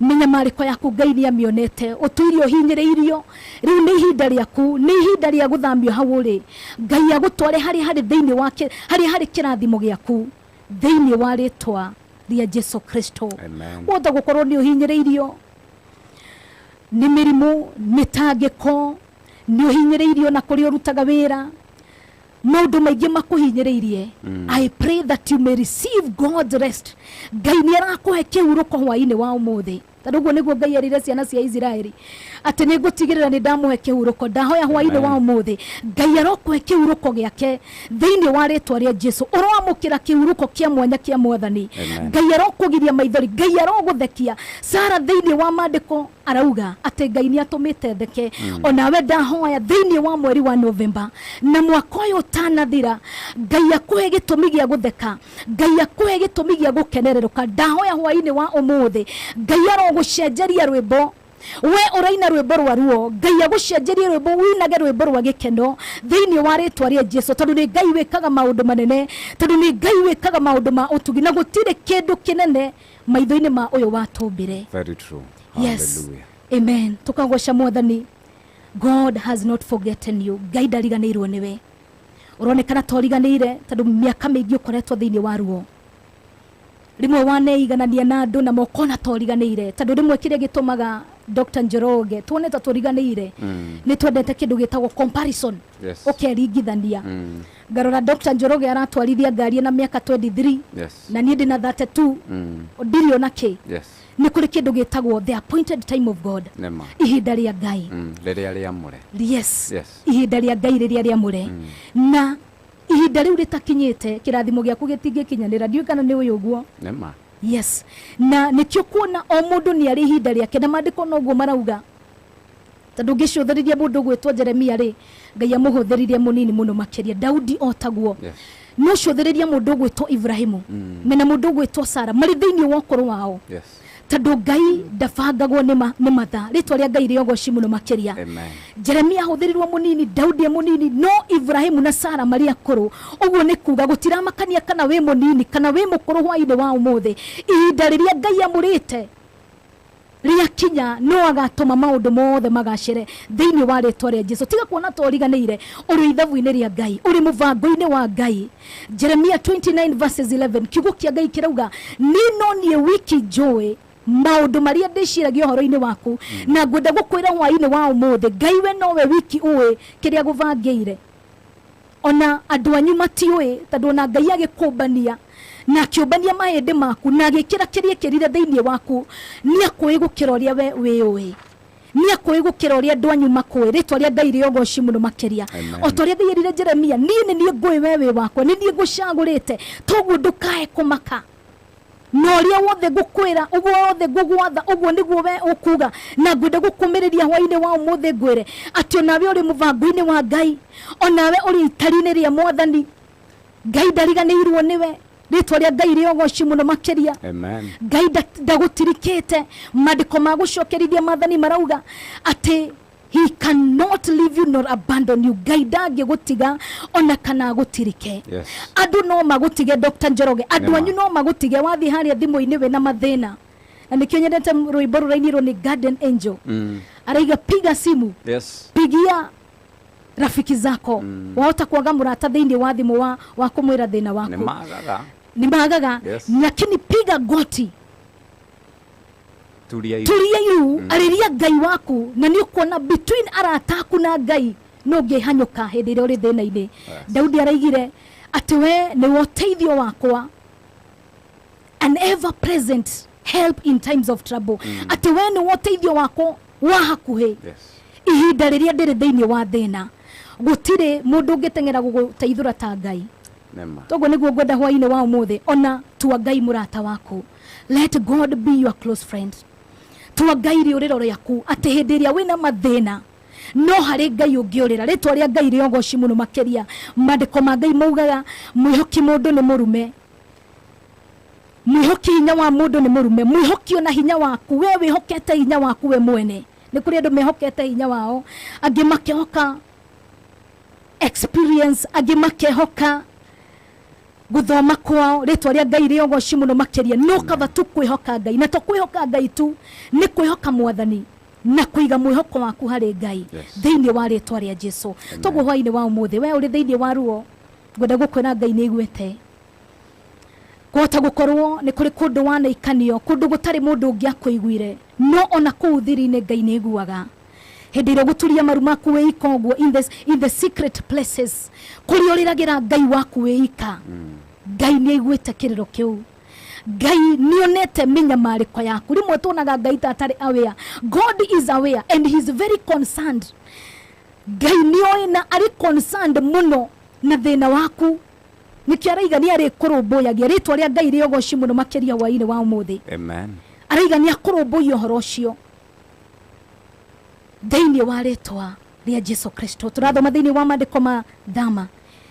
Mĩnyamarĩko yaku Ngai nĩ amĩonete. Ũtũire ũhinyĩrĩirio, rĩu nĩ ihinda rĩaku, nĩ ihinda rĩa gũthamio hau ũrĩ. Ngai agũtware harĩa harĩ thĩinĩ wa harĩa harĩ kĩrathimo gĩaku thĩinĩ wa rĩtwa rĩa Jesu Kristo. Amen. Wothe gũkorwo nĩ ũhinyĩrĩirio nĩ mĩrimũ, mĩtangĩko, nĩ ũhinyĩrĩirio na kũrĩa ũrutaga wĩra, maũndũ maingĩ makũhinyĩrĩirie. I pray that you may receive God's rest. Ngai nĩ arakũhe kĩhurũko hwainĩ wa ũmũthĩ, tondũ ũguo nĩguo Ngai erire ciana cia Isiraeli atĩ nĩ ngũtigĩrĩra nĩ ndamũhe kĩhurũko. Ndahoya hwainĩ wa ũmũthĩ Ngai arokũhe kĩhurũko gĩake thĩinĩ wa rĩtwa rĩa Jesu. Ũroamũkĩra kĩhurũko kĩa mwanya kĩa Mwathani. Amen. Ngai arokũgiria maithori, Ngai arogũthekia. Sara thĩinĩ wa maandĩko arauga atĩ Ngai nĩ atũmĩte theke. Onawe ndahoya thĩinĩ wa mweri wa Novemba na mwaka ũyũ ũtanathira, Ngai akũhe gĩtũmi gĩa gũtheka, Ngai akũhe gĩtũmi gĩa gũkenererũka. Ndahoya hwainĩ wa ũmũthĩ Ngai arogũcenjeria rwĩmbo. We ũraina rwĩmbo rwa ruo, Ngai agũcenjerie rwĩmbo, ũinage rwĩmbo rwa gĩkeno thĩinĩ wa rĩtwa rĩa Jesu, tondũ nĩ Ngai wĩkaga maũndũ manene, tondũ nĩ Ngai wĩkaga maũndũ ma ũtugi, na gũtirĩ kĩndũ kĩnene maitho-inĩ ma ũyũ watũmbire. Very true. Yes. Hallelujah. Amen. Tukagoca Mwathani. God has not forgotten you. Ngai ndariganĩirwo nĩwe. Ũronekana ta ũriganĩire tondũ mĩaka mĩingĩ ũkoretwo thĩinĩ wa ruo. Rĩmwe waneiganania na andũ na mokona ta ũriganĩire, tondũ rĩmwe kĩrĩa gĩtũmaga Dr. Njoroge tuone ta tũriganĩire, nĩ twendete kĩndũ gĩtagwo comparison. Yes. Ũkeringithania. Ngarora Dr. Njoroge aratwarithia ngari na mĩaka 23 Yes. na niĩ ndĩna 32, ndirĩ ona kĩ. Yes. Nĩ kũrĩ kĩndũ gĩtagwo the appointed time of God. Nĩma. Ihinda rĩa Ngai. Rĩrĩa rĩamũre. Yes. Yes. Ihinda rĩa Ngai rĩrĩa rĩamũre, na ihinda rĩu rĩtakinyĩte kĩrathimo gĩaku gĩtingĩkinyanĩra. Ndiũĩ kana nĩ ũyũ ũguo. Nĩma. Yes, na nĩkĩo kuona o mũndũ nĩ arĩ ihinda rĩake, na maandĩko noguo marauga, tondũ ũngĩcũthĩrĩria mũndũ ũgwĩtwo Jeremia rĩ, Ngai amũhũthĩririe mũnini mũno makĩria. Daudi o taguo. Yes. No cũthĩrĩria mũndũ ũgwĩtwo Ibrahimu mena mũndũ ũgwĩtwo Sara marĩ thĩinĩ wa ũkũrũ wao, Yes. tondũ Ngai ndabangagwo nĩ mathaa. Rĩtwa rĩa Ngai rĩogoci mũno makĩria. Amen. Jeremia ahũthĩrirwo mũnini, Daudi e mũnini, no Ibrahimu na Sara marĩ akũrũ. Ũguo nĩ kuga gũtiramakania kana wĩ mũnini kana wĩ mũkũrũ hwainĩ wa ũmũthĩ, ihinda rĩrĩa Ngai amũrĩte rĩakinya no agatũma maũndũ mothe magacĩre thĩinĩ wa rĩtwa rĩa Jesu. Tiga kuona ta ũriganĩire, ũrĩ ithabu-inĩ rĩa Ngai, ũrĩ mũbango-inĩ wa Ngai. Jeremia 29 verses 11, kiugo kĩa Ngai kĩrauga, niĩ no niĩ wiki njũĩ maũndũ marĩa ndĩciragia ũhoro-inĩ waku, na ngwenda gũkwĩra hwaĩ-inĩ wa ũmũthĩ, Ngai we nowe wiki ũĩ kĩrĩa gũbangĩire. Ona andũ anyu matiũĩ, tondũ ona Ngai agĩkũmbania na akĩũmbania mahĩndĩ maku na agĩkĩra kĩrĩa ekĩrire thĩinĩ waku, nĩ akũĩ gũkĩra ũrĩa we wĩũĩ, nĩ akũĩ gũkĩra ũrĩa andũ anyu makũĩ. Rĩtwa rĩa Ngai rĩogoci mũno makĩria. Amen. O ta ũrĩa Ngai erire Jeremia, niĩ nĩ niĩ ngũĩ we wĩ wakwa, nĩ niĩ ngũcagũrĩte, toguo ndũkae kũmaka. Na ũrĩa wothe ngũkwĩra, ũguo wothe ngũgwatha, ũguo nĩguo we ũkuga. Na ngwenda gũkũmĩrĩria hwaĩ-inĩ wa ũmũthĩ ngwĩre atĩ onawe ũrĩ mũbango-inĩ wa Ngai, onawe ũrĩ itari-inĩ rĩa Mwathani. Ngai ndariganĩirwo nĩwe. Rĩtwa rĩa Ngai rĩogoci mũno makĩria. Amen. Ngai ndagũtirikĩte. Maandĩko ma gũcokerithia Maathani marauga atĩ he cannot leave you nor abandon you. Ngai ndangĩgũtiga ona kana agũtirike. Yes. Andũ no magũtige, Dr. Njoroge, andũ Nĩma. anyu no magũtige wathiĩ harĩa thimũ-inĩ wĩna mathĩna. Na nĩkĩo nyendete rwĩmbo rũrainirwo nĩ Garden Angel. Araiga piga simu. Yes. Pigia rafiki zako. Wahota kwaga mũrata thĩinĩ wa thimũ wa kũmwĩra thĩna waku. Nĩ magaga. Nĩ magaga. Yes. Lakini piga goti. Turia iru. Turia iru, arĩria Ngai waku, na nĩ ũkuona between arata aku na Ngai no ũngĩhanyũka hĩndĩ ĩrĩa ũrĩ thĩna-inĩ. Yes. Daudi araigire atĩ we nĩwe ũteithio wakwa, an ever present help in times of trouble. Atĩ we nĩwe ũteithio wakwa wa hakuhĩ. Yes. Ihinda rĩrĩa ndĩrĩ thĩinĩ wa thĩna, gũtirĩ mũndũ ũngĩteng'era gũgũteithũra ta Ngai. Nĩma. Toguo nĩguo ngwenda hwaĩ-inĩ wa ũmũthĩ, ona tua Ngai mũrata waku. Let God be your close friend. Tua Ngai rĩũrĩro rĩaku, atĩ hĩndĩ ĩrĩa wĩna mathĩna no harĩ Ngai ũngĩũrĩra. Rĩtwa rĩa Ngai rĩogoci mũno makĩria. Maandĩko ma Ngai maugaga mwĩhoki mũndũ nĩ mũrume, mwĩhoki hinya wa mũndũ nĩ mũrume, mwĩhoki ona hinya waku, we wĩhokete hinya waku we mwene. Nĩ kũrĩ andũ mehokete hinya wao, angĩ makehoka experience, angĩ makehoka Gũthoma kwao, rĩtwa rĩa Ngai rĩogoci mũno makĩria. No kaba tu kwĩhoka Ngai, na to kwĩhoka Ngai tu, nĩ kwĩhoka Mwathani na kũiga mwĩhoko waku harĩ Ngai. Thĩinĩ wa rĩtwa rĩa Jesu. Toguo hwainĩ wa ũmũthĩ, we ũrĩ thĩinĩ wa ruo, ngwenda gũkwĩra Ngai nĩ aiguĩte. Kũhota gũkorwo nĩ kũrĩ kũndũ wanaikanio, kũndũ gũtarĩ mũndũ ũngĩ akũiguire, no ona kũu thiri-inĩ Ngai nĩ aiguaga. Hĩndĩ ĩrĩa ũgũturia maru maku wĩ ika ũguo, in the secret places, kũrĩa ũrĩragĩra Ngai waku wĩ ika, Ngai nĩ aiguĩte kĩrĩro kĩu. Ngai nĩ onete mĩnyamarĩko yaku. Rĩmwe tuonaga Ngai ta atarĩ aware. God is aware and he is very concerned. Ngai nĩ oĩ na arĩ concerned mũno na thĩna waku. Nĩkĩo araiga nĩ arĩkũrũmbũyagia. Rĩtwa rĩa Ngai rĩogoci mũno makĩria hwaĩ-inĩ wa ũmũthĩ. Amen. Araiga nĩ akũrũmbũiya ũhoro ũcio thĩinĩ wa rĩtwa rĩa Jesu Kristo. Tũrathoma thĩinĩ wa maandĩko ma Thama.